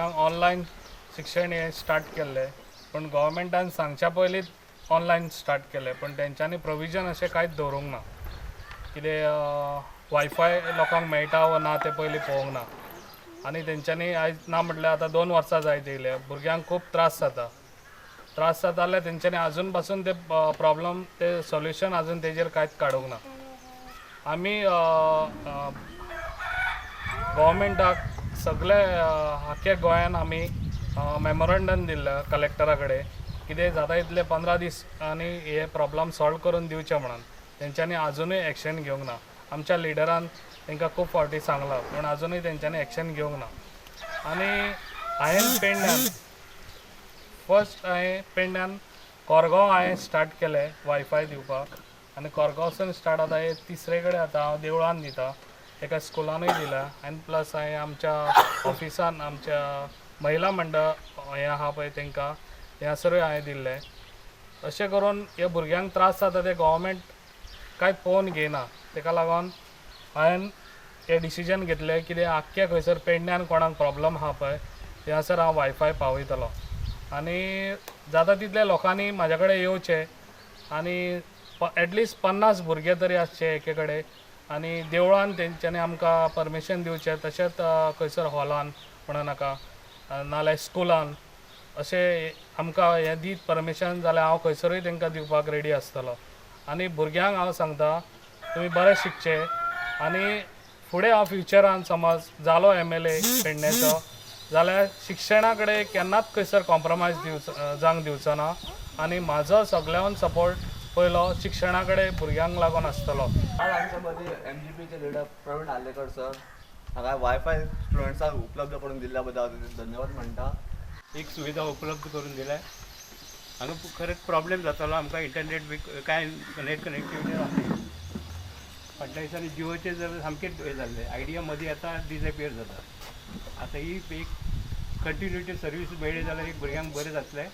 भुरग्यांक ऑनलायन शिक्षण हें स्टार्ट केल्लें, पूण गोवोरमेंटान सांगच्या पयलींच ऑनलायन स्टार्ट केलें, पूण तेंच्यांनी प्रोविजन अशें कांयच दवरूंक ना. कितें वायफाय लोकांक मेळटा वा ना तें पयलीं पळोवंक ना. आनी तेंच्यांनी आयज ना म्हटल्यार आतां 2 वर्सां जायत येयल्या. भुरग्यांक खूब त्रास जाता. त्रास जाता जाल्यार तेंच्यांनी आजून पासून ते प्रॉब्लम, ते सोल्युशन आजून तेजेर कांयच काडूंक ना. आमी गोवोरमेंटाक सगळे आख्ख्या गोंयान आमी मेमोरंडम दिल्लें कलेक्टरा कडेन, कितें जाता तितले 15 दीस आनी हे प्रॉब्लम सॉल्व करून दिवचे म्हणून. तेंच्यांनी आजुनूय एक्शन घेवंक ना. आमच्या लिडरान तांकां खूब फावटी सांगलां, पूण आजुनूय तेंच्यांनी एक्शन घेवंक ना. आनी हांवें पेडण्यान फर्स्ट, हांवें पेडण्यान कोरगांव हांवें स्टार्ट केलें वायफाय दिवपाक आनी कोरगांवसून स्टार्ट आतां हे तिसरे कडेन आतां हांव देवळान दिता, एका स्कुलानूय दिला आनी प्लस हांवें आमच्या ऑफिसान, आमच्या महिला मंडळ हें आहा पळय, तांकां थंयसरूय हांवें दिल्लें. अशें करून हे भुरग्यांक त्रास जाता ते गोवोरमेंट कांय पळोवन घेयना. ताका लागून हांवें हें डिसिजन घेतलें, कितें आख्ख्या खंयसर पेडण्यान कोणाक प्रॉब्लम आहा पळय, थंयसर हांव वायफाय पावयतलो. आनी जाता तितल्या लोकांनी म्हाज्या कडेन येवचें आनी एटलिस्ट 50 भुरगे तरी आसचे एके कडेन आनी देवळान तेंच्यांनी आमकां परमिशन दिवचें. तशेंच खंयसर हॉलान म्हणो नाका, नाल्यार स्कुलान अशें आमकां हें दीत परमिशन जाल्यार हांव खंयसरूय तांकां दिवपाक रेडी आसतलो. आनी भुरग्यांक हांव सांगता, तुमी बरें शिकचें आनी फुडें हांव फ्युचरान समज जालो एमएलए पेडण्याचो जाल्यार शिक्षणा कडेन केन्नाच खंयसर कॉम्प्रोमायज दिवचो जावंक दिवचो ना आनी म्हाजो सगळ्यान सपोर्ट पयलो शिक्षणा कडेन भुरग्यांक लागून आसतलो. आज आमच्या मध्ये एमजीपीचे लिडर प्रवीण आर्लेकर सर हांगा वायफाय स्टुडंट्सांक उपलब्ध करून दिल्ल्या बद्दल हांव धन्यवाद म्हणटा. एक सुविधा उपलब्ध करून दिल्या. हांगा खरेंच प्रॉब्लेम जातालो आमकां, इंटरनेट बी कांय नेट कनेक्टिविटी नासली. फाटल्या दिसांनी जिओचें जर सामकें हें जाल्लें, आयडिया मदीं आतां डिजएपियर जाता. आतां ही एक कंटिन्युटी सर्वीस मेळ्ळी जाल्यार एक भुरग्यांक बरें जातलें.